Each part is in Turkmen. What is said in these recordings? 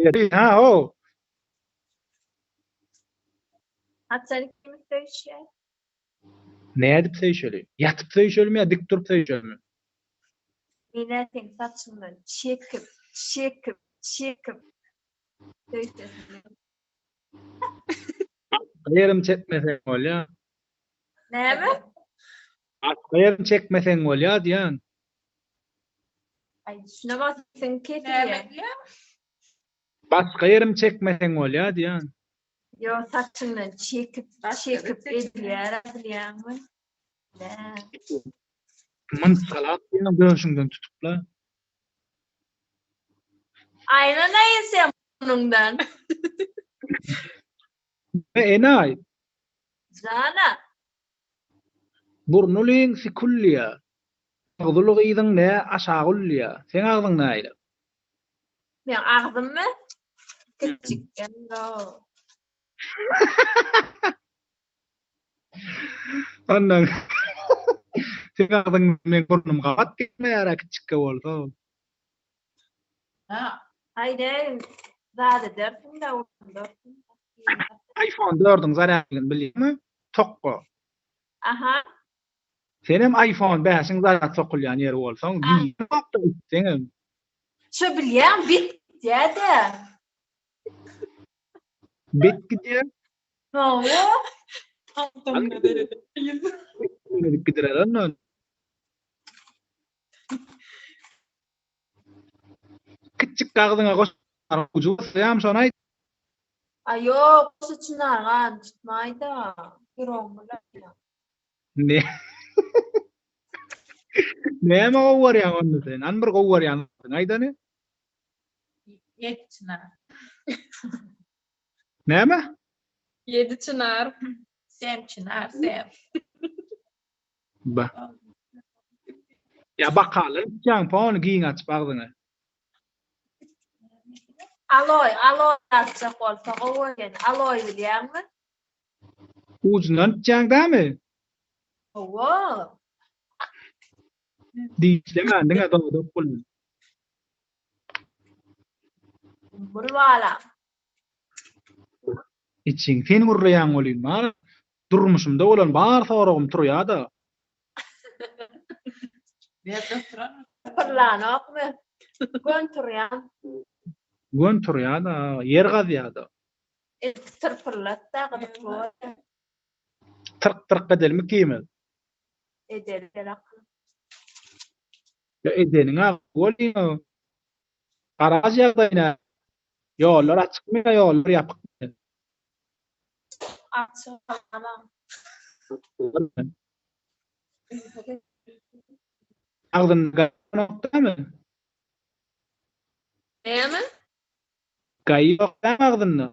Ha, ho. Haçan ikimiz söýüşýäs? Nädip söýüşeli? Ýatyp söýüşelimi ýa dik durup söýüşelimi? Men-ä seň saçyňdan çekip, çekip, çekip söýüşesim gelýär. Başga ýerim çekmeseň bolýa. Näme? Başga ýerim çekmeseň bolýa diýýän. Aý, düşünemok sesiň kesilýär. Näme diýýäň? Başga ýerim çekmeseň bolýa diýýän. Ýok, saçyňdan çekip, çekip edilýär-ä bilýäňmi? Nä? Mynçgalap diýýän döşüňden tutupla. Aýlanaýyn sen munuňdan. Enaý. Jana. Burnulyň sikullyýa. Agzyly gyzyň nä aşagullyýa. Seň agzyň näýle? Meň agzymmy? Kiçjikden o. Ondan seň agzyň meň burnum gabat gelmeýär-ä kiçjikge bolsa. Ha. Aýdaýyn, zat edersiň-dä, ulandarsyň. Iphone dördüň zarýadlygyny bilýäňmi? Tokga. Aha. Senem iPhone bäşiň zarýad sokulýan ýeri bolsaň, giňokda itseňem. Şo bilýäň, bit gidýä-dä. Bet gidýär. Hawa. Edip gidirer ondan. Kiçjik agzyňa goş ujy bolsaýam şony aýt. A ýok, goşa çynargan tutmaýda. Ýüregim bulanýar. Ne? Näme gowy görýäň onda sen? Hany bir gowy görýän zadyňy aýdany. Ýedi çynar. Näme? Ýedi çynar. Sem çynar, sem. Ba. Ýa bakaly içýäň pony giň açyp agzyňy. Aloý, aloý atjak bolsa gowy eken. Aloý bilýäňmi? Ujundan içýäň dämi? Hawa. Dişlemän diňe dodak bilen. Bir balam. Içiň sen gürleýäň welin bar durmuşymda bolan bar soragym turýada. Berde oturan. Pyrlanokmy? Gön turýan. Gön turýada, ýer gazýada. Ilki tyrpyrlat-da gyzykly bolýar. Tyrk tyrk edelimi ikimiz? Edeli gel akylym. Ýa edeniň-ä gowy bolýa. Garaž ýagdaýy näme? Ýollar açykmy ýa ýollar ýapykmy? Açyk aman. Agzynda gaý ýok dämi? Näme? Gaý ýok dämi agzynda?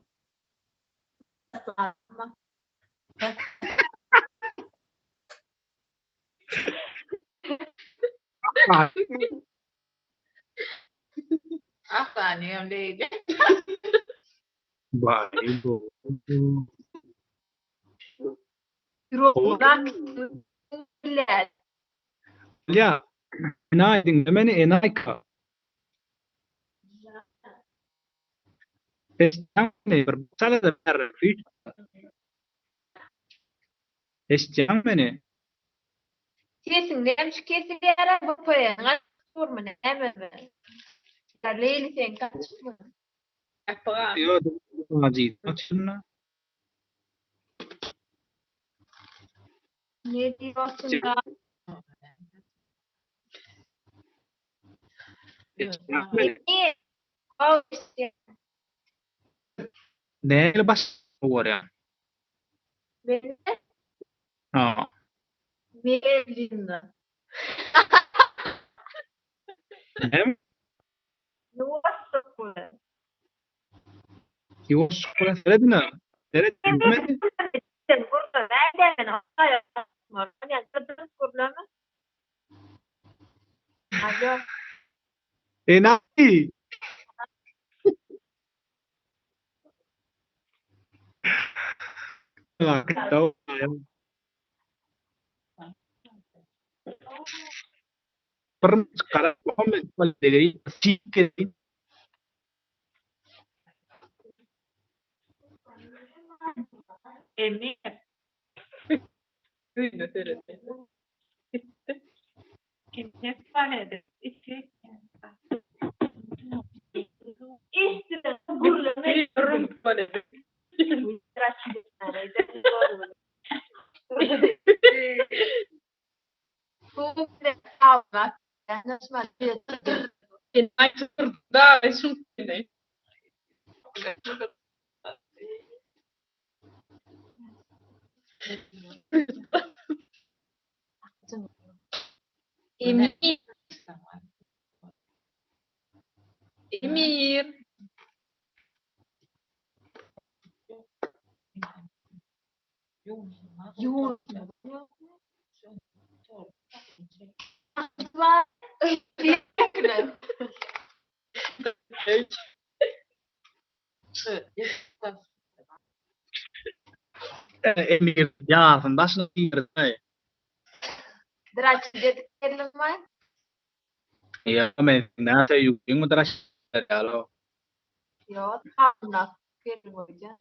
Aslanýam Leýli. Baý bu. Bolýa. Enaý diňle meni enaýka. Eşitýäňmi bir çalada bärde süýt. Eşitýäňmi meni? Sesiň näme üçin kesilýär VPN açyk durmy nämemi? Ýa Leýli seňki açykmy? Ýok, açyk. Ne diýip da? Nähili baş görýän? Men Ha. Medlенно. Näme? Ýuwaşlyk bilen. Ýuwaşlyk bilen seredin-ä. Seret, meni. Sen gürleme, men gürleme. Alo. Enaýy. Emir. Öýüne seretdi. Gitdi. Emir tualete içi. Eşitdiler, gürleme. Rum tualete. Bu bilen awlak. Sen aýtdyr da şu seni. Emir. Emir. Yoğun. Var. Emir ýarsyn başyna girdi. Draç dedik geldim ben. Ya men näse ýüň draş ýaly. Yo, tamam. Geldim hocam.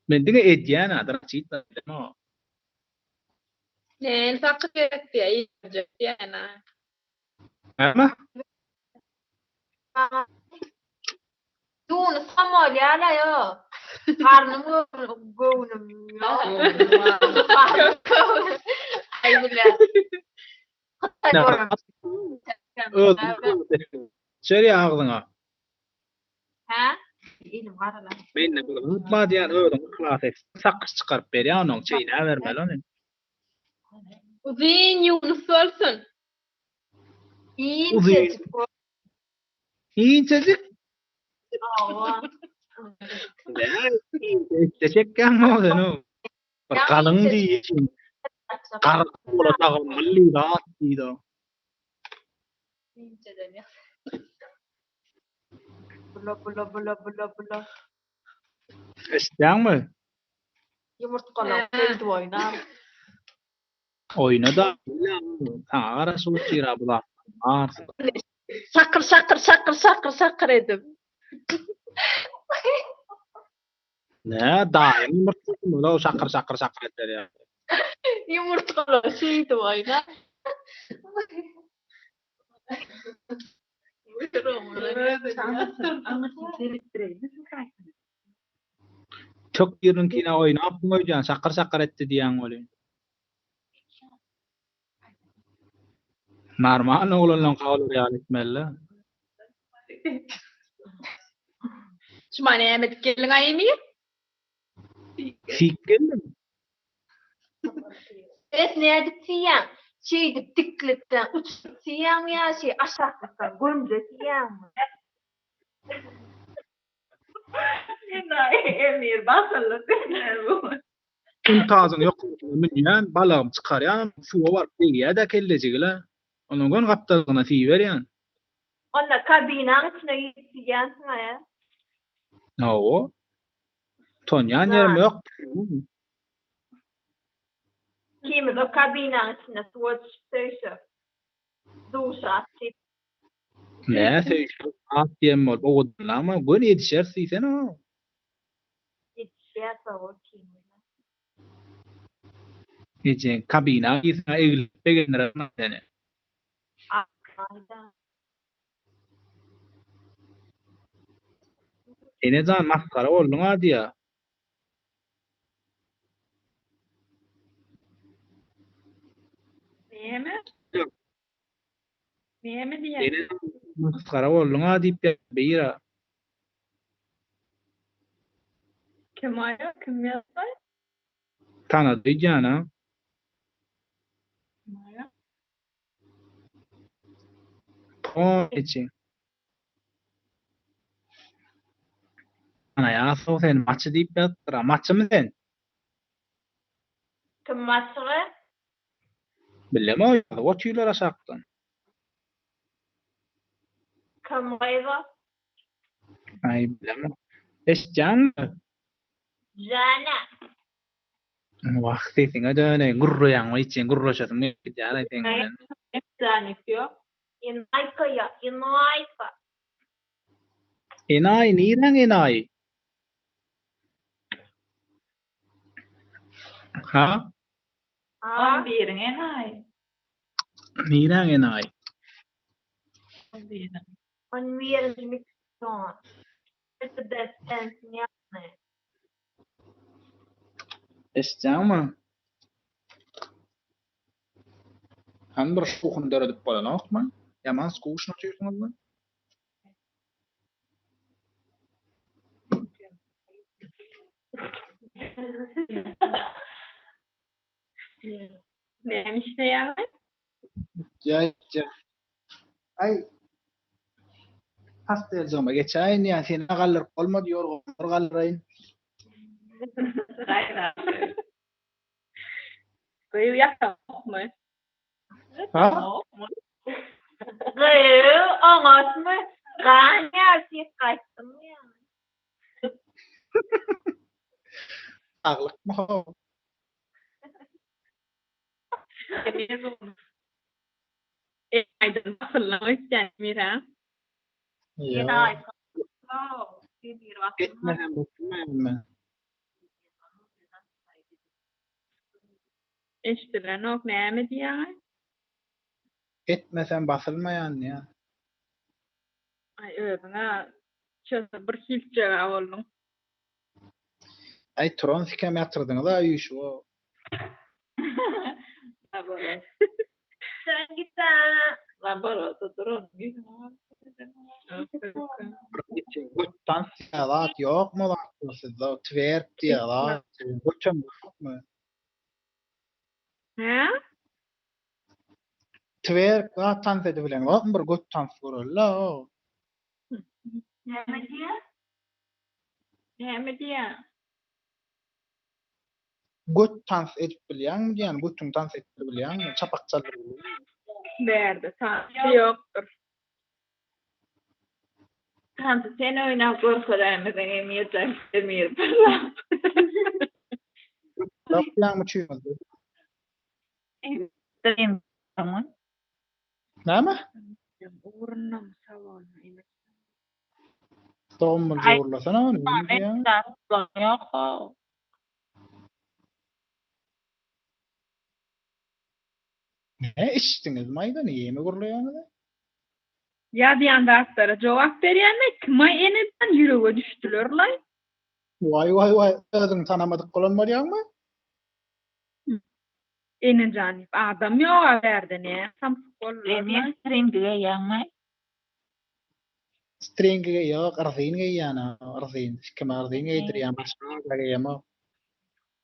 Men diňe edýän ha draç itmedim o. Ne sakyp gerek diye iyice yani. Ama Yunus hamol ýala yo. Garnym göwnüm yo. Ay bile. Şeri agzyňa. Ha? Elim garalar. Men ne bileyim, unutma diýen özüň yhlas et. Sakyş çykaryp berýän onuň çeýnä bermeli ony. Uzun Yunus olsun. İnçecik. Inçecik. Awa. Ne? Çekýän o sen o. Bir galyň diýýän. Gar bola dagyn milli zat diýdi. o. İnçeden ya. Bula bula bula bula bula. Eşitýäňmi? Yumurtkalar geldi oyna. Oýna da saňa garaşyp otyr bu zat. Arsy. Şakır şakır şakır şakır şakır edip. Ne daim yumurtladım o şakır şakır şakır eder ya. Yumurtkalar şeydi oyna. Tök ýerinkine oýnap goýjan şakır şakır etdi diýen bolýan. Normal oglanlaryň kawlar ýaly etmeli. Şu mane Ahmet gelin ay Emir. Sik geldim. Evet ne edip siyan? Şeydi diklikten uçup siyan mı ya şey aşaklıktan gönce siyan mı? Emir basıldı. Untazyn ýok münýän, balagym çykarýan, suwa baryp degýär da kellejigle. Onuň gön gapdalygyna siýberýän. Onda kabinanın içine girip siyansın ya. Hawa. Tonýan ýerim ýok. Kimiz o kabinanın içine suwa düşüp söýüşip. Duşa atyp. Ne söýüşip at diýen bolup owadanlama gön edişer diýsen o. Yetişýär o kimiz. Ejeň kabina girse egilip begendir seni. Ayda. Ene jan maskara bolduň ha diýä. Näme? Näme diýen? Ene maskara bolduň ha diýip beýra. Kim ayo? Kim yazay? Tanady jana. Kim aýa? Po ejeň. Ana ýa so sen maçy diýip ýatdyr. Maçymy sen? Kim maçygy? Bilem o otylar aşakdan. Kim gaýba? Ay bilem. Eşitýäňmi? Jana. Wah sesiňe döne gurraýaň içiň gurraşasyň gidýär seň bilen. Tanesi yok. Inayka ya. Inayka. Enaýy niräň enaýy? Ha? On biriň enaýy. Niräň enaýy? On biriň. On birinji mikrofon. Mercedes Benz-iň ýany. Eşitýäňmi? Hany bir şowhun döredip bolanokmy? Ýaman skuşny otyrsyňyzmy? Näme işleýäňiz? Ýa ýa. Aý. Pasteljygyma geçäýin ýa seni galdyryp bolmady ýorganlary galdyraýyn. Gyz ýatanokmy? Ha? Gyz oňatmy? Gan ýar diýip gaýtdyňmy ýa? Saglykmy how? Aýdan basyldyň öýtýän Emir hä? Ýok. Etmesem etmem men. Eşdilenok näme diýýäň? Etmesem basylmaýan diýýän. Aý özüň-ä çöse bir hiltjeg-ä bolduň. Aý turan sikem ýatyrdyňyz-a üýşüp o. Sen git-ä. Göt tans diýen zat ýokmy zatlar sizde? Twerk diýen zat, götem ýokmy? Hä? Twerk zat tans edibileňzokmy bir göt tans göreli-le o. Näme diýýä? Näme diýýä? Göt tans edip bilýäňmi diýýän, götüňi tans etdirip bilýäňmi? Çapak çaldyryp bilýäňmi? Bärde tansy ýokdur. Tansy sen oýnap görkezäýmeseň Emirjan Emir pyrlap. Ýok diýýäňmi üçüňizde? Näme? Ugrundamy sawolny Emir. Dogum bolja gurlasana ony näme diýýäň? Ýok how. Ne içdiňiz maýda näme gurlaýaňyz? Ýazýan zatlara jogap berýänmi kime eneden ýürege düşdülerlaý. Waý waý waý özüňi tanamadyk bolan bolýaňmy? Enejan diýip adam ýoga bärde näme samsyk boldularlaý. Emir stringi geýýäňmi? Stringi ýok yrzyn geýýän yrzyn kime yrzyn geýdirýän başga zada geýemok.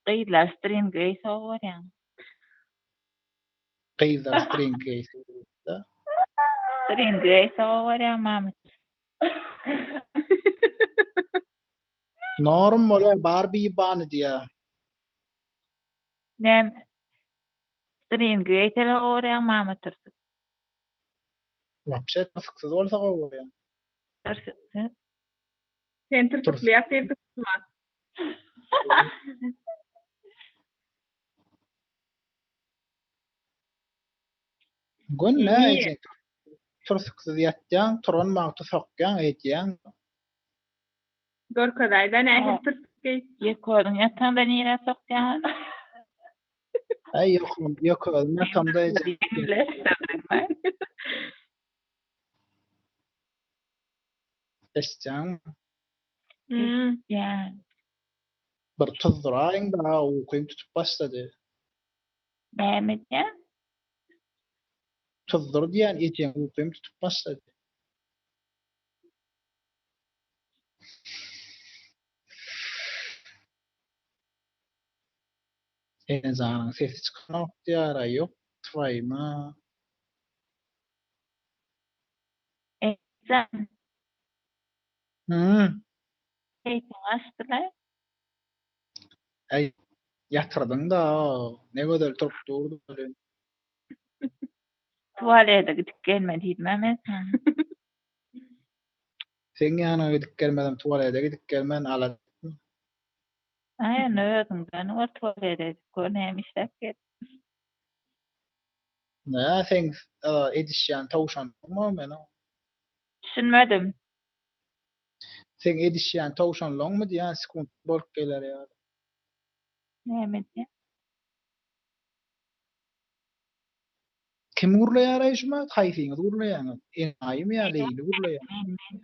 Gyzlar string geýse gowy görýäň. Gyzlar string geýse gowy. String geýse gowy görýäň Mamyt. Norm bolýar Barbie ýybany diýýär. Näme? String geýseler gowy görýäň Mamyt türsük. Wapşe tysyksyz bolsa gowy bolýar. Türsüksiz. Sen türsükli ýatyrdyň. Gün nä eje? Tursuksyz ýatýaň, turan wagty sokýaň, edýäň. Görkezäýdä nähili türsük geýip. Ýeke özüň ýataňda nirä sokýaň? Äý ýok, ýeke özüm ýatamda eje. Eşitýäňmi? Eşitýän. Bir tuzduraýyň-da, ukym tutup başlady. Näme diýýäň? Tuzdur diýýän, ejeň ukym tutup başlady. Enejanyň sesi çykanok diýýär-ä, ýok, twaýma. Enejan. Hü? Keýpiň gaçdy-laý. Äý, ýatyrdyň-da, ne gözel turup durdy welin. Tualete gidip gelme diýdim-ä men saňa. Seň ýanyňa gidip gelmesem, tualete gidip gelmen, alada etme. Aý, onda özüňden gör, tualete gidip gör, näme işläp gel. Nä, seň edişýän towşanyňmy men? Düşünmedim. Seň edişýän towşanlaňmy diýýän sekunt bolup geler ýaly. Näme edýän? Kim gürleýäraý şu wagt? Haýsyňyz gürleýäňiz? Enaýymy ýa Leýli gürleýär? Men men.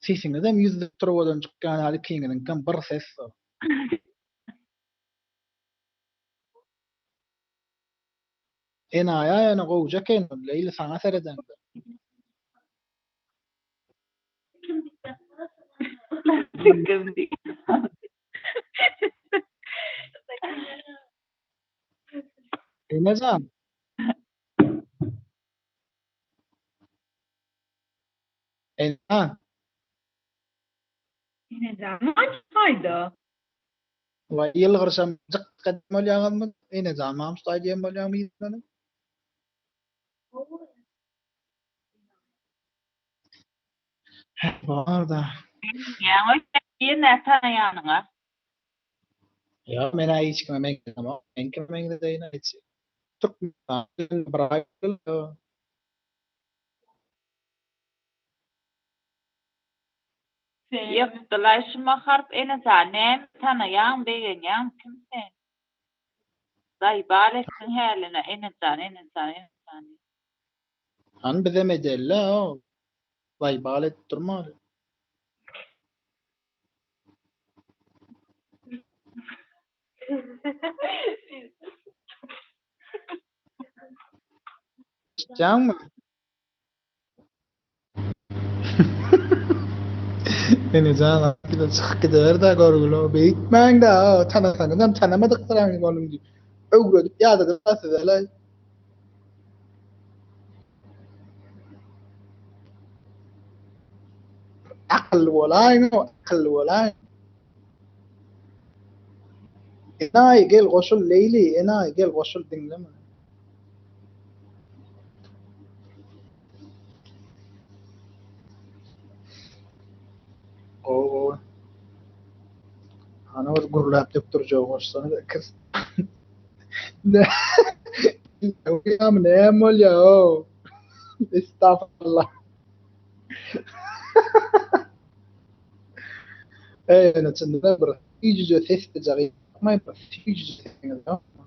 Sesiňizem ýüzlük turbadan çykýan ýaly ikiňiziňkem bir ses. Enaýa ýöne gowja eken Leýli saňa seredeňde. Enejan. Ena. Enejan haýda. Waý ýylgyrşam jykk edip bolýaňyzmy? Enejan mam şutaý diýen bolýaňmy ýygnanyp? Hä bar-da. Ýaňy ýene tanaýanyňa. Ýok, men-ä hiç kime meňzemok. Men kime meňzedeýin aýtçy. Türkmenistan bir aý boldy. Ýykdylaý şuma harp enejan näme tanaýaň begenýäň kim sen. Zaýbal etdiň häline enejan enejan enejan diýip. Hany bizem edeli-le zaýbal edip durmaly. Eşitýäňmi? Enejan aýda çykyp gidiber-dä görgüli. Beýtmäň-dä, tanasaňyzam tanamadyksyraňyz boluň diýip. Öwredip ýadadyp-a size-le. Akylly bolaýyň, akylly bolaýyň. Enaýy gel goşul Leýli, enaýy gel goşul diňle muny. Gowy gowy. Hany bir gürläp dökdürjegi goşsana ikisi. Ne? Näme näme bolýar o? Estagfurullah. Eý, ýöne çyndan bir süýjüje sesli gyýykmaý, bir süýjüje sesiňiz ýokmy?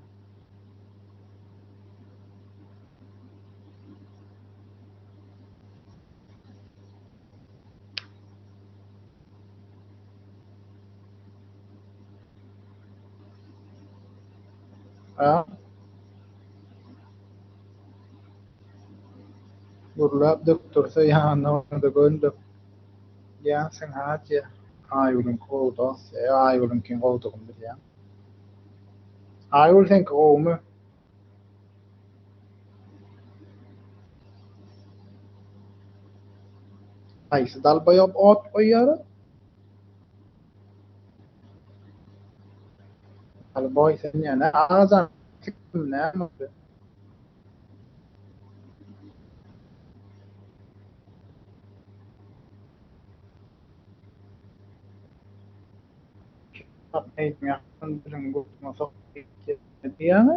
A? Gürläp dökdürse ýanyna baranda göndük. Diýýänsiň ha diýýä. Aýgülüňki gowy dost. E, Aýgülüňkiň gowudygyny bilýän. Aýgül seňki gowumy? Haýsy dalbaýop ot goýýara? Dalboý sen ýa Agajan kim näme boldy? Diýýäňmi?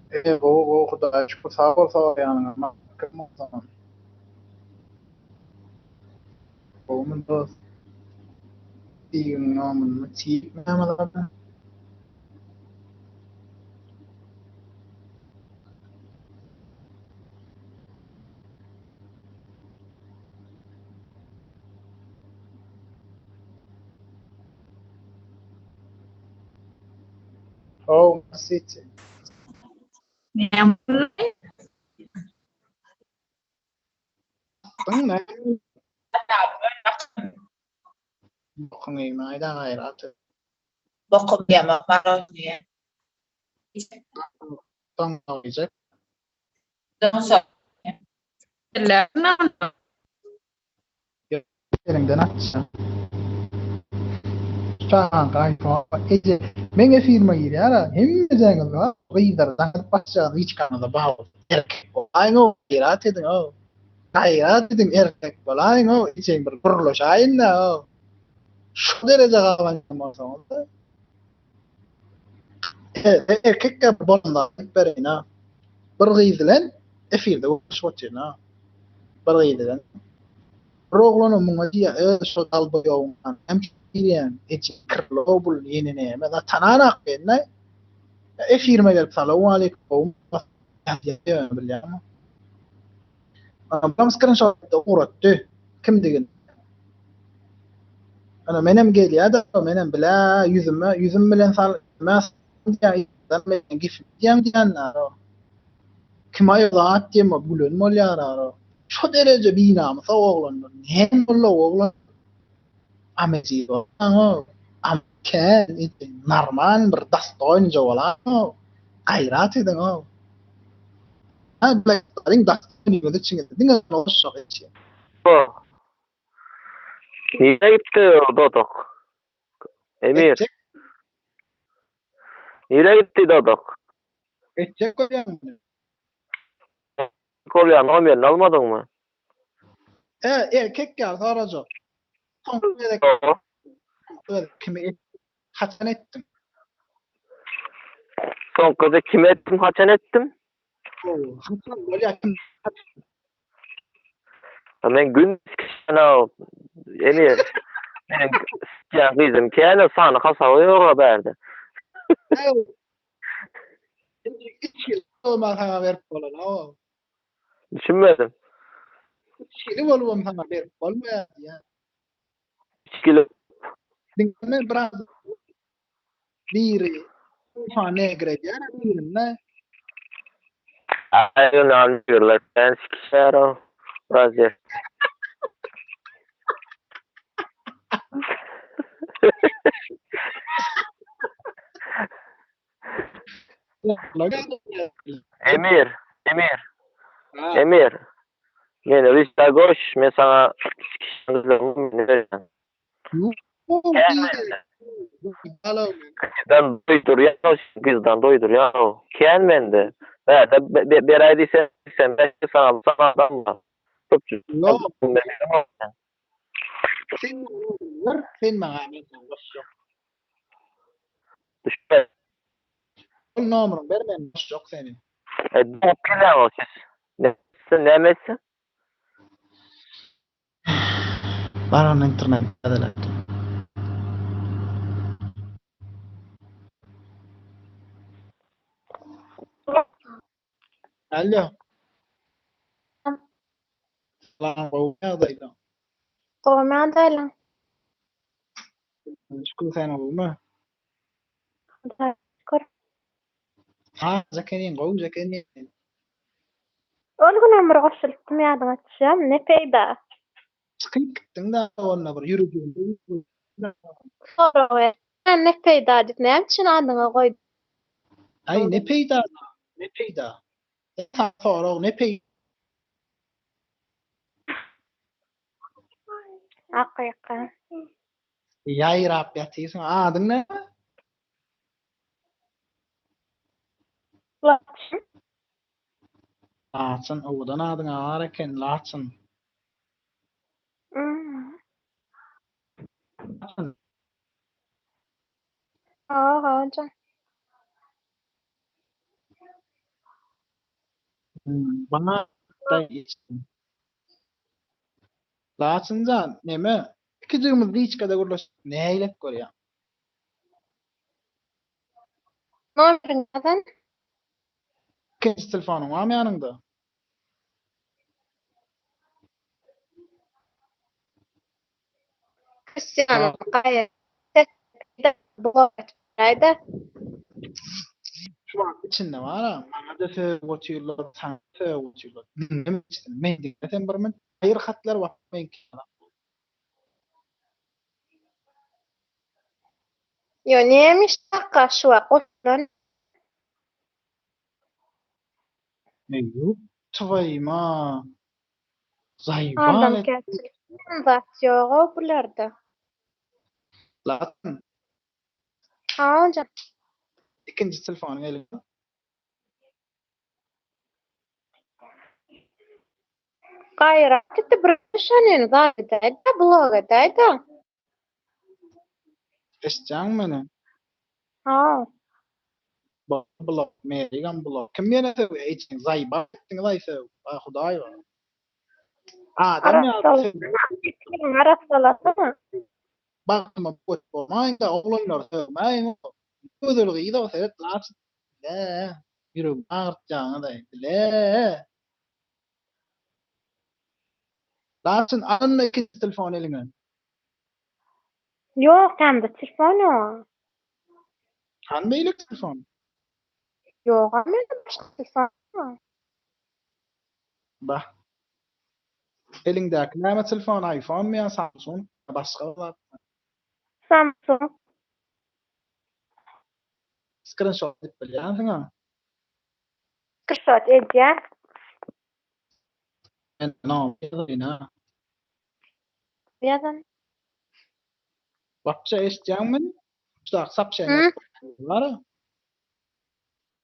E, gowy, gowy, Hudaýa şükür, sag bol soraýanyňa. Kim bolsaňam. Gowumy dost? Tigiň nomyny tig näme zady? How City. Näme Çykdyň näme? Bokuň egni aýda gaýrat et. Bokum ýamak marojnyýe. Doňza iýjek. Doňza. Eliňden atjak. Çagaň gaýtma eje meň efirime girýär-ä hemmejäňiz bar gyzlar daňyp başjagyny hiç kanyňyza bar bolsa erkek bol. Aýyň-ow, gaýrat ediň-ow. Gaýrat ediň, erkek bolaýyň-ow, içeň bir gürleşäýiň-dä-ow. Şu dereje gabanýan bolsaňyz-da. Erkek gep bolanda aýdyp bereýin-a. Bir gyz bilen efirde görüşip otyryn-a. Bir gyz bilen. Bir oglanam muňa diýýär, Eý, şo dalboýowyň näme üçin girýäň? Eje kirli-ow bul, ýene näme? Zat tananak meni-dä. Efirime gelip salowmaleýkim, gowumy? Ýazýar bilýäňmi? Bulam skrinşotda ugratdy kimdigini. Ana menem gelýär-de, menem bilä ýüzüme, ýüzüm bilen sal, diýýän, gif diýýän diýenler. Kim aý zat diýme gülen bolýar ara. Şo dereje binamys oglanlar. Näme boldy oglan? Amezi bolsaň, am kän normal bir dostoýnyja bolaň, gaýrat ediň. Ha, bileň dostoýnyňyz içiňizde diňe goşjak içi. Nirä gitdi dodak? Emir. Nirä gitdi dodak? Etjek bolýaňmy? Bolýar, nomerini almadyňmy? E, erkek ýaly sorajak. Soňky gezek kimi haçan etdiň? Soňky gezek kimi etdim, haçan etdim? Haçan bolýar, kim Men gün Emir. Meniň sikýän gyzym kän, sany hasaby ýok bärde. Üç ýyl bolman saňa berip bolanok. Düşünmedim. Üç ýyly bolubam saňa berip bolmaýar diýýän. Üç ýyly. Diňle biraz biri Ufa negre edýär birinde. Aýyny alýarlar. Ben sikişer o. Razı. Emir, Emir. Emir. Meni lista goş, men saňa sikişen Gyzdan doýdurýan, gyzdan doýdurýan. Kän mende. Bärde beräý diýse, sen belki saňa sana adam bar. Köpçülik. Ýok. Sen ber, sen maňa men saňa goşjak. Düşme. Ol nomeryňy ber men goşjak seni. E, doňup gelýäň o ses. Ne, sen näme etsin? Bar onda internet täzeläp. Alo. Salam, gowy ýagdaýda. Gowy ýagdaýla. Şükür sen gowumy? Hudaýa şükür. Ha, ekeniň, gowja ekeniň. Ol günem bir goşulypdym ýadyňa düşýärmi? Ne peýda? Çykyp gitdiň-dä onda bir ýüregiňde. Sorag ber. Ne peýda diýip näme üçin adyňa goýduň? Aý, ne peýda? Ne peýda? Esasy sorag ne peýda? Hakyky. Ýaýrap ýatyrsyň. Adyň näme? Laçyn. Laçyn, owadan adyň bar eken, Laçyn. Mm. Laçyn. Hawa, howja. Bana da içdim. Laçynjan, neme? Ikijigimiz liçkada gürleşip nägilek görýäň? Nomeriňi ýazan. Ikinji telefonyň barmy ýanyňda? Kristiano gaýa Aýda. Şu wagt içinde bar-a, maňa-da sögüp otyrlar, saňa-da sögüp otyrlar. Diňleme içsin, men diňlesem bir min, haýyr hatlar wah meňki. Ýo näme iş dakga şu wagt goşulan. Eýýup twaýma. Zaýbal et. Adamkärçilik diýen zat ýogow bularda. Latyn. Hawa. Ikinji telefonyň eliňe. Gaýrat etdi bir şanyny zat edäýdä blog edäýdä. Eşitýäňmi meni? Ha. Bar blog, Merigem blog. Kim ýene sögýä içiň zaýba etdiňiz aý sögüp. Aý hudaý bar. Adam ýaly sögüp. Arassalasana. Bagtyma böwet bolmaýyň-da oglanlar sögmäýiň. Gözel gyz-ow seret laçyn. Bile ýüregimi agyrtýaňyz-aý. Bile. Laçyn alynma ikinji telefon eliňe. Ýok, tämde telefon ýok. Hany beýleki telefon? Ýok, mende başga telefon ýok. Bah. Eliňdäki näme telefon, iPhone-my ýa Samsung, başga bir zatmy? Samsung. Skrinşot edip bilýänsiň-a? Skrinşot edýän. Men nomer ýazaýyn-a. Ýazan. Wapşe eşitýäňmi meni? Şudak sapşeniýa bar-a.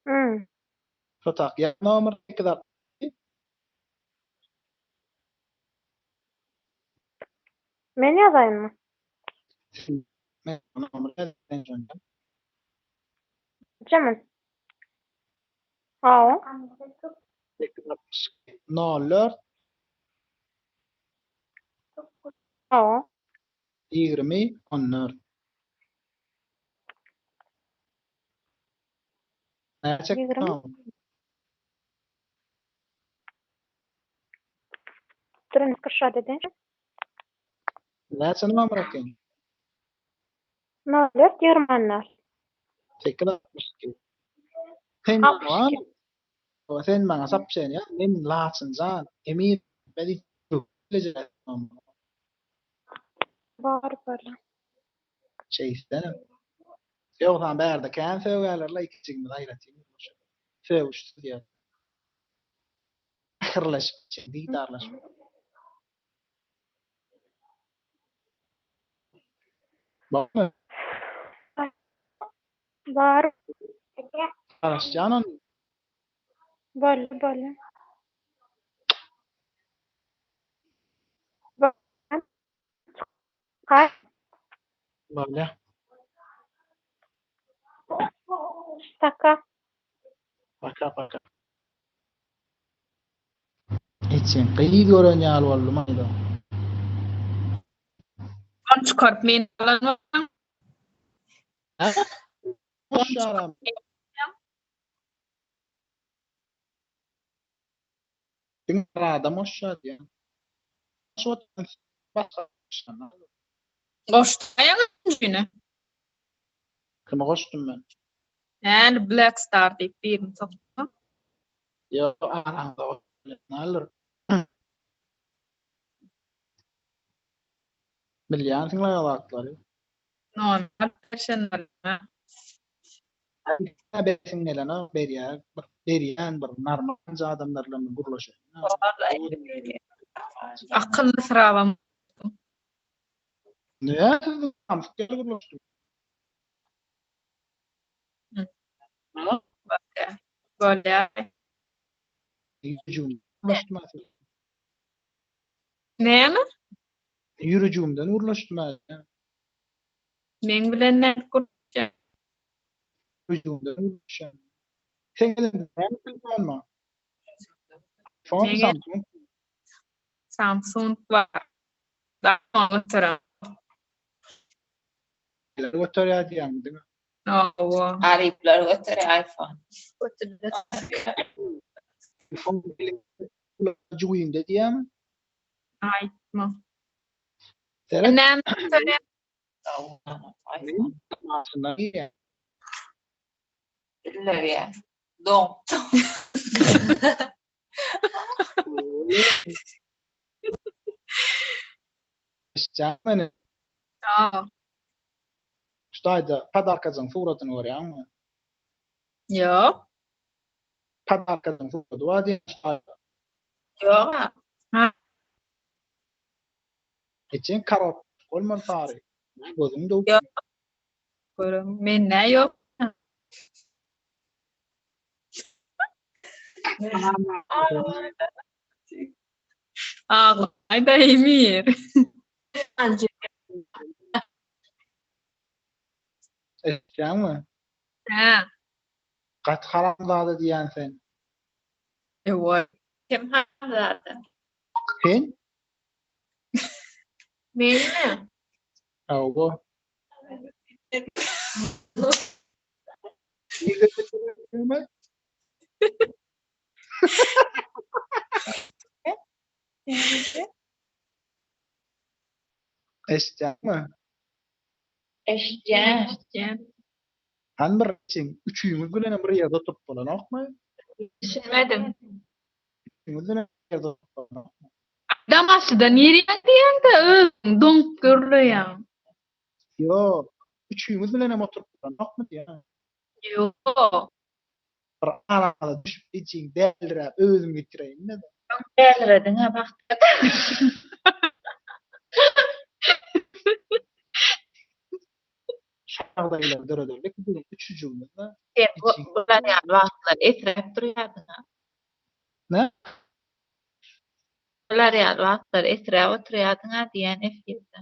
Hmm. Şotak ýa nomer 8 Men ýazaýynmy? Men nomer ýazaýyn şonda. Jaman. Hawa. 862 04 Hawa. 20 14. Näçe 20. Durun kyrşat eden. Näçe nomer eken? 04 24. 862. Sen 62. maňa sen maňa sapşen ýa men Laçynjan Emir bedi Bar bar. Şeýtsenem. Ýogsam bärde kän sögýärler-le ikijigimiz aýratyn gürleşeris. Sögüşsiz ýer. Mähirleşip, didarlaşyp. Barmy? Bar. Garaşýan ony. Boldy, boldy. Çykar. Bolýa. Paka. Paka, paka. Içiň gyz gören ýaly boldum aýda. Ony çykaryp men alan bolsaň. Hä? Goşýaram. Diňe bir adam goşýar diýýän. Şu başga Goşdaýaň üçüne. Kimi goşdum men? Häli Black Star diýip birini sokdum. Ýok, araňda goşdum. Bilýänsiň-le o zatlary. Normal perşenbe bolýar. Beresiň gelenok, berýär, bir berýän bir normalja adamlar bilen bir gürleşeýin. Akylly syrabam. Näme siz samsyk ýaly gürleşdiňiz? Bolýar. Ýüjügimden gürleşdim-ä siz. Näme? Ýürejigimden gürleşdim-ä. Meň bilen nädip gürleşýäň? Ýürejigimden gürleşýän. Seň eliňde näme telefon bar? iPhone, Meň Samsung? Samsung bar. iPhone göteremok. Neler göterýär diýýäňmi diňe? Hawa. Garyplar göterýär iPhone. iPhone eliňde, jübiňde diýýämi? Aýtma. Seret. Näme göterýäň? Maşyndan girýän. Bildirýär. Doňup. Eşitýäňmi meni? Ýok. Şu taýda podarkajyň suratyny görýäňmi? Ýok. Podarkajyň suraty bar diýýän şu taýda. Ýok-a. Ha. Içiň karop bolmaly sary. Gözüň döwüp. Ýok. Görem, men-ä ýok. Aglaýda Emir. Eşitýäňmi? Hä. Gaty haramzada diýýän sen. Ewa. Kim haramzada? Sen? Menmi? Hawa. Eşitýäňmi? Eşitýän. Eşitýän. Hany bir içiň, üçüňiz bilenem bir ýerde oturyp bolanokmy? Düşünmedim. Üçüňiz bilen bir ýerde oturyp bolanokmy? Adam aşydan girýäň diýeňde özüň doňup gürleýäň. Ýok, üçüňiz bilenem oturyp bolanokmy diýýän. Ýok. Bir araňyza düşüp içiň däliräp özüm getireýin-de. Dälirediň-ä Bagtyýar. Şu ýagdaýlary dörederlik biziň üçüjigimiz-de. Sen bular ýaly wagtlar esräp durýardyň-a. Nä? Bular ýaly wagtlar esräp oturýardyň-a diýýän efirde.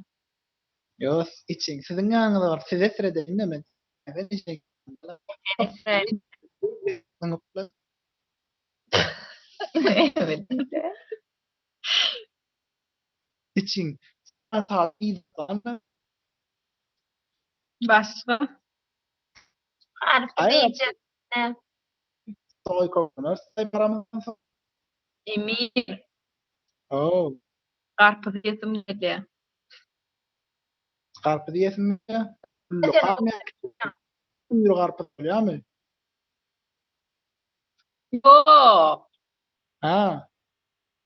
Ýok, içiň. Siziň ýanyňyza baryp sizi esredeýin-de men. Men esräýin. Içiň. Başga. Harpy diýjek. Soý konar, soý baramyzdan soň. Emir. Oh. Garpyz iýesim gelýär. Garpyz iýesim gelýär. Gülli garpyz bolýarmy? Ýok. Ha.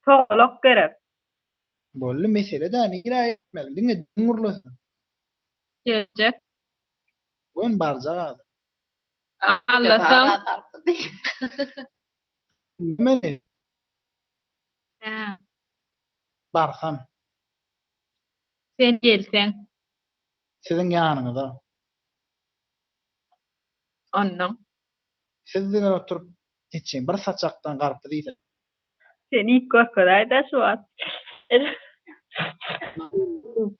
Togalak gerek. Boldy mesele dä nirä gitmeli diňe diň gurlasyn. Geljek. Gön barjak adam. Allasam. Meni. Hä. Barsam. Sen gelseň. Siziň ýanyňyza. Onnoň. Siz bilen oturyp içiň bir saçakdan garpyz iýsek. Sen iýip görkezäýdä şu wagt.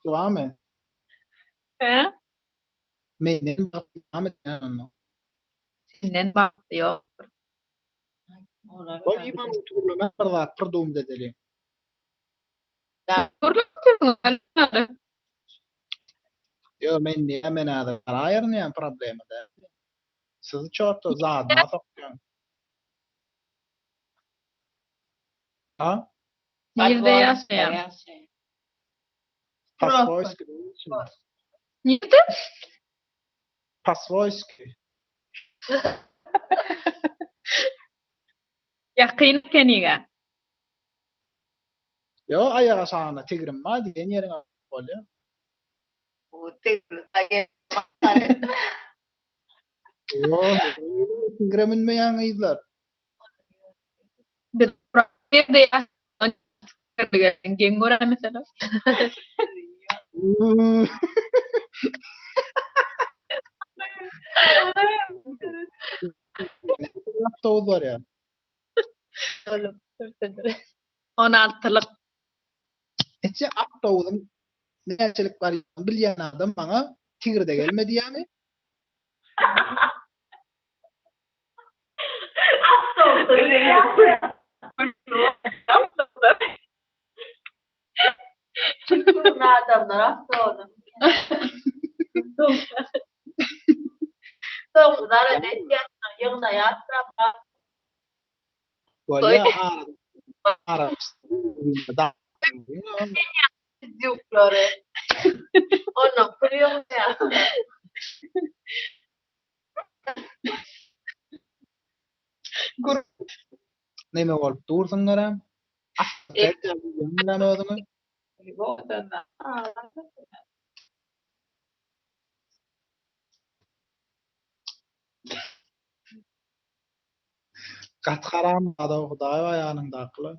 Barmy? Hä? Menden bagtly barmy diýýän onda. Senden bagtly ýokdur. Bol iman gürlemek bir zat bir dum dedeli. Ýo men diýýän men häzir garaýaryn diýýän problema däl. Sizi çorta zadyna sokýan. Ha? Nirde ýaşaýaň? Paswoýski. Nirde? Paswoýski. Ýakyn ekeniň-ä. Ýo aýak aşagynda tigrim bar diýen ýeriň bolýar. Ýo, tigre münmeýän gyzlar. Biz ýerde ýaşaýan geň göräý meselem. Awtobus barýar. On altylyk. Etjä awtobusyň näçelik barýanyny bilýän adam maňa tigrde gelme diýýärmi? Adamlar awtobusyň. Soňky zarar etýän ýygnaýar. Bolýa ara ara Ýuklary. Ondan pul ýygnaýar. Neme bolup dursuň gerem? Sen özüňi. Gaty haram zada Hudaý bar ýanyňdakylar.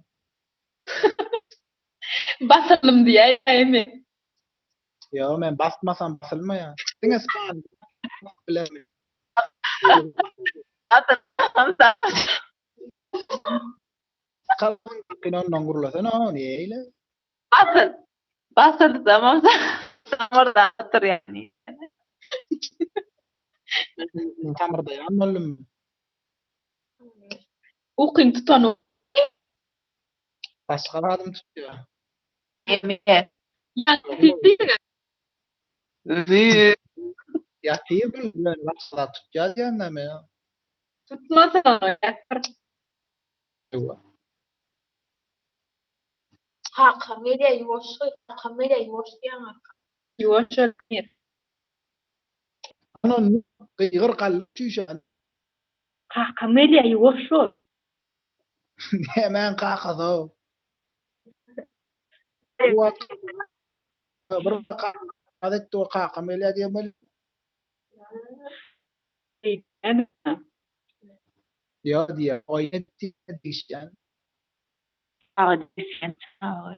Basalym diýäými? Ýok, men basmasam basylmaýar. Diňe spam bilen. Kalbyň ondan gurlasana, neýle? Basyl. Basylsamam samyrdap oturýan. Samyrdaýan boldum. Ukyň tutany. Başga zadym tutýar. Emir. Ýatyr bilen başga zat tutýar diýen näme ýa? Tutmasa ýatyr. Ýowa. Kakam gelýär ýuwaş kakam gelýär ýuwaş diýýäň arka. Ýuwaş ol Emir. Ana gygyr galdy çüýşän. Kakam gelýär ýuwaş bol. Nämäň kakasy-ow? Bu wagt bir kakam etdi o kakam gelýär diýen bolýar. Ýa diýýär, oýun etdi diýişýän. Çaga diýişýän çaga.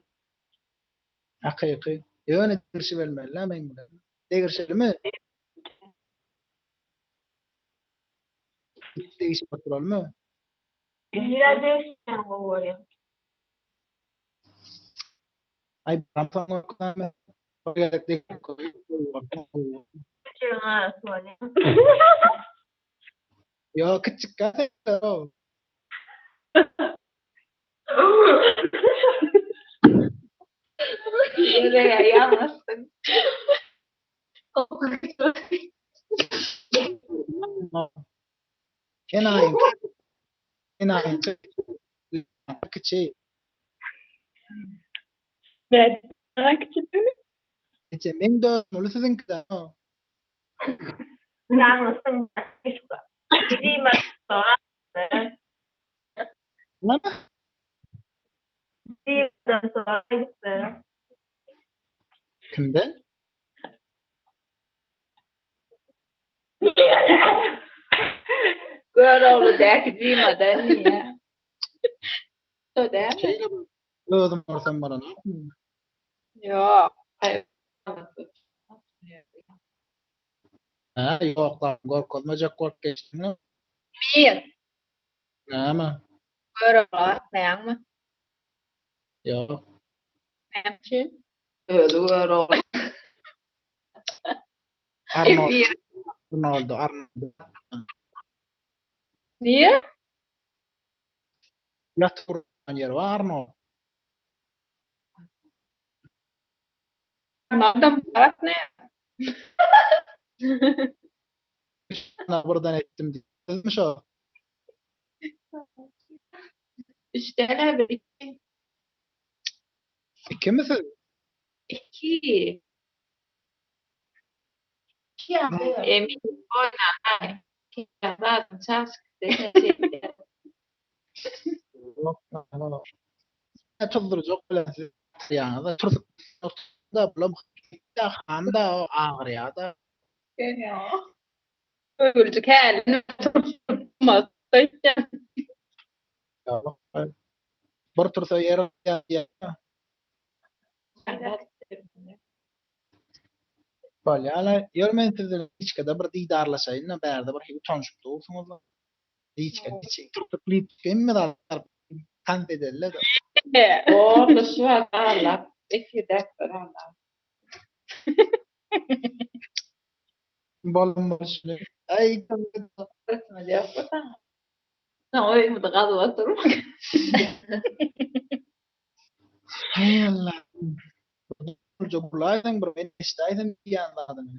Hakyky. Ýöne degişibermeli-dä meň bilen. Degişelimi? Degişip oturalmy? Nirä degişýäň gowy görýäň? Aý baramsoň görkezäýme. Bir gezek degişip görýän. Kiçigiň arasy bolýar. Ýok, kiçjikkä sen-ow. Ýöne ýalňyşdyň. Enaýyň enaýyň kiçi. Ben kiçi. Eje meň dörüm uly siziňkiden. Ýalňyşdyň. Diýme. Näme? Diýmeden soraýdyk. Kimden? Görogludaky Jimadan diýýä. Şo dälmi? Şeýle özüm görsem bolanokmy? Ýok. Hä, ýok, lan görkezmejek bolup geçdiň. Mir. Näme? Görogly atmaýaňmy? Ýok. Näme üçin? Özi Görogly. Arnold. Arnoldo, Arnoldo. Niye? Ýatyp urlan ýeri bar Arnold. Arnoldam barat ne? Buradan etdim diýdimi şo? Üç däl bir iki. Ikimi siz? Iki. Emin oýna. Zaten çaşkı. Tuzdurjak bilen siz ýaňyza tursup da bulam ham da agyrýar da. Ögüljük hälini turmaz. Bir tursa ýer ýa. Bolýar. Ýör men sizden içkede bir didarlaşaýyn da bärde bir utanşyp dursuňyz. Liçka, tutup liçka hemme zatlar tans edelle de. Boldy şu wagt arlap, efirde arlap. Bolum bolşuny. Aý, Ýok bu saňa. Sen öýüňde gazyp oturma. Hay Allah. Bolja gurlaýsaň bir men eşidäýsem diýýän zadyny.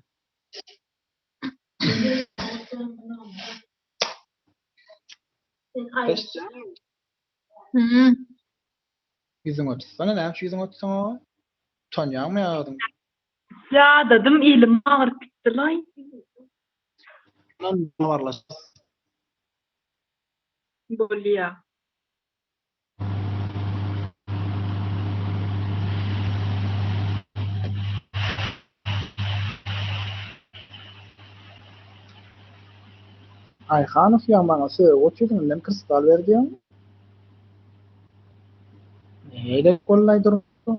Sen aý. Hmm. Ýüzüňe tutsana, näme üçin ýüzüňe tutsaň oňa? Utanýaňmy ýa özüň? Ýadadym elim agyryp gitdi laý. Lan habarlaşarys. Bolýa. Aýhanow ýa maňa sögüp otyrdyň, indem kristal ber diýýäňmi? Neýle gollaý durmuşda?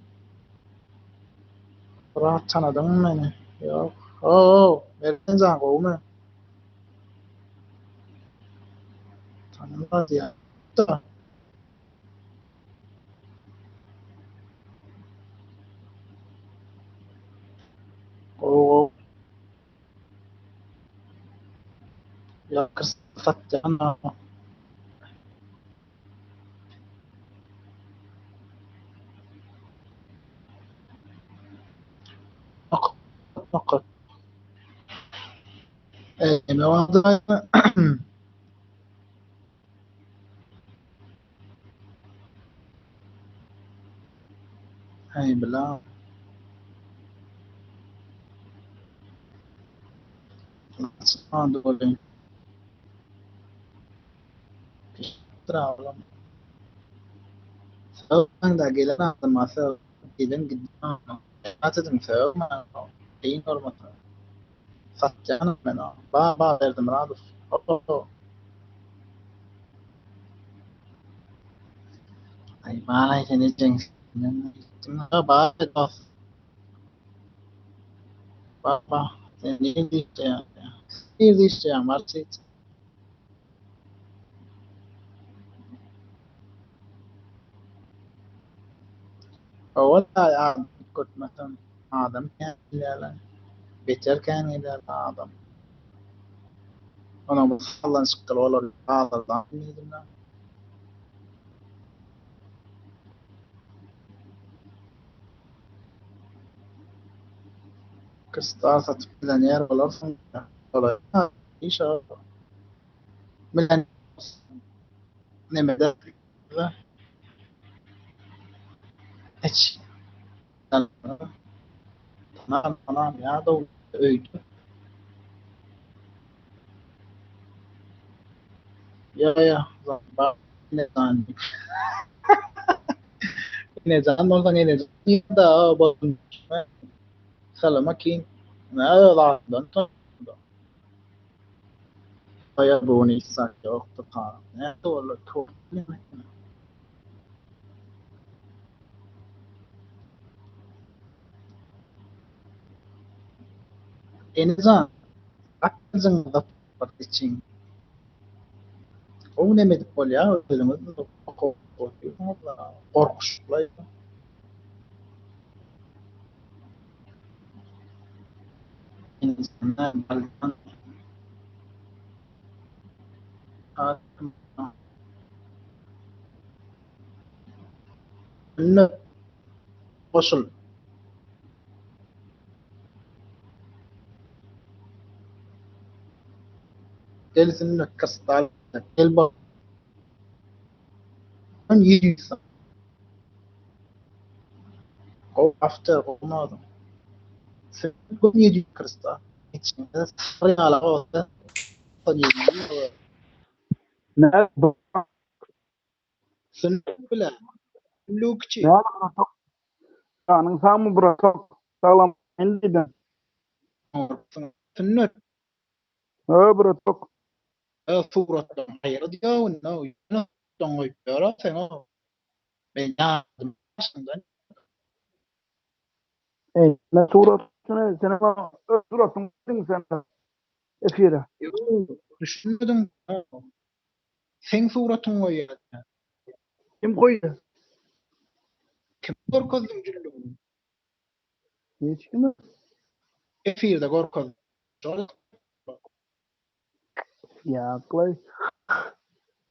Biraz tanadyňmy meni? Ýok. Ho-o, Mergen jan gowumy? Tanamaz ýa. Ýa satýan Nokat. Näme bardy? Aý bila. Doly. Sögmäň-dä gelen adama sög, gelen giden adama. Gaýrat ediň sögmäň, kyn bolmasa. Satýanam men o. Ba ba Berdimyradow. Ho-ho. Aý baý sen ejeň Ba dost. Ba ba sen nirde işleýäň? Nirde işleýäň Marçit? Hawa daýy adam üýtgetmesem adam kän gelýärler. Beter kän gelýärler adam. Onuň bir sallançykdyr olar bazardan diýdim-ä. Kristal satyp millioner bolarsyň. Bolaýma iş o. Millioner Nemede Hiç. Tamam tamam ya da öýde. Ya ya bak ne zan. Enejan bolsaň enejan da bolsun. Salama kim? Ne adamdan Aýa bu ne insan ýokdur ha. Ne boldy? To. Enejan, aklyjyňyzda bir içiň. Gowy neme edip bolýar özüňiz gorkuşyklaý. Goşul. Gel sünnet kristal gel bak. 700 Go after goýmadym. Sen 700 kristal. İçinde sıfır ýaly bolsa. Ne bu? Sünnet bile. Lukçi. Ne bratok? Janyň sagmy bratok? Saglam diýdim. Sünnet. He bratok. Suratdan aýry diýýär, no, ýöne goýup ýör sen o. Men ýadym başyndan. Ey, men suratyny sen öz suratyňy goýduň sen efire. Ýok, düşünmedim. Seň suratyňy goýýar. Kim goýdy? Kim görkezdiň jüllügini? Hiç kimi. Efirde görkezdim. Şol Ýaklay.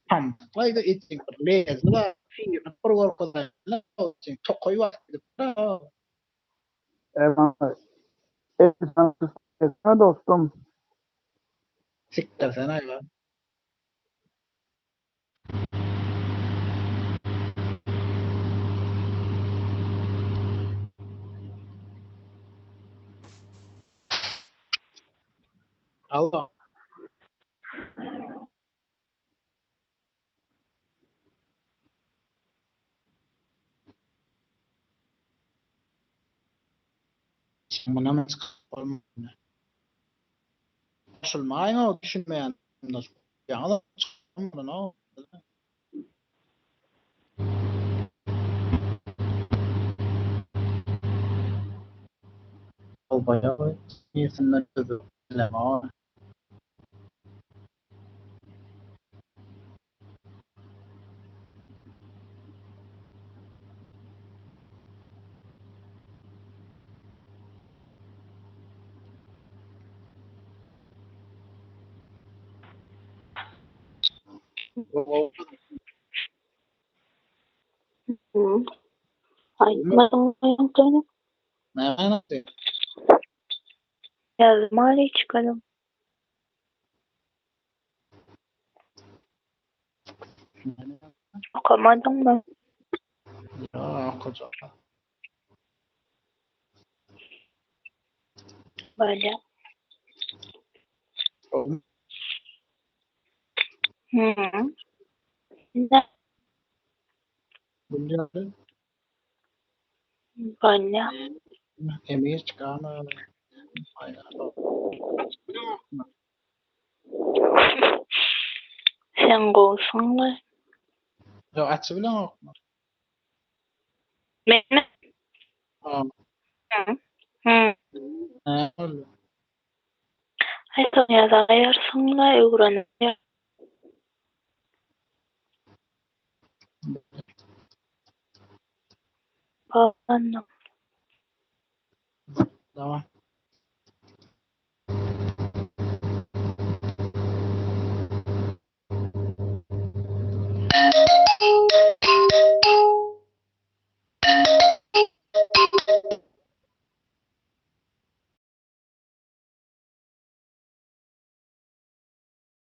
Tamlaýda etjek bir lezli bar. Firini bir görkezýär. Tokaý wagt gidip. Eyvallah. Ey, dostum. Siktir sen aýla. Allah. Munam çykyp bolmady. Goşulmaýyň o düşünmeýän. Ýaňy çykmaly. Baýagy niresinden özü bilemok. Aýtmadyň ýaňkyny. Näme aýtdy? Ýazdym liçkadan. Okamadyňmy? Ýok, okajak. Bolýa. Hmm. Ne? Bolýa. Bolýa. Emir çykama. Sen gowusyňmy? Ýok, açy bileňokmy? Menmi? Ha. Hı. Hı. Näme boldy? Aý soň ýazaýarsyň-la öwrenip. Bolanda. Tamam.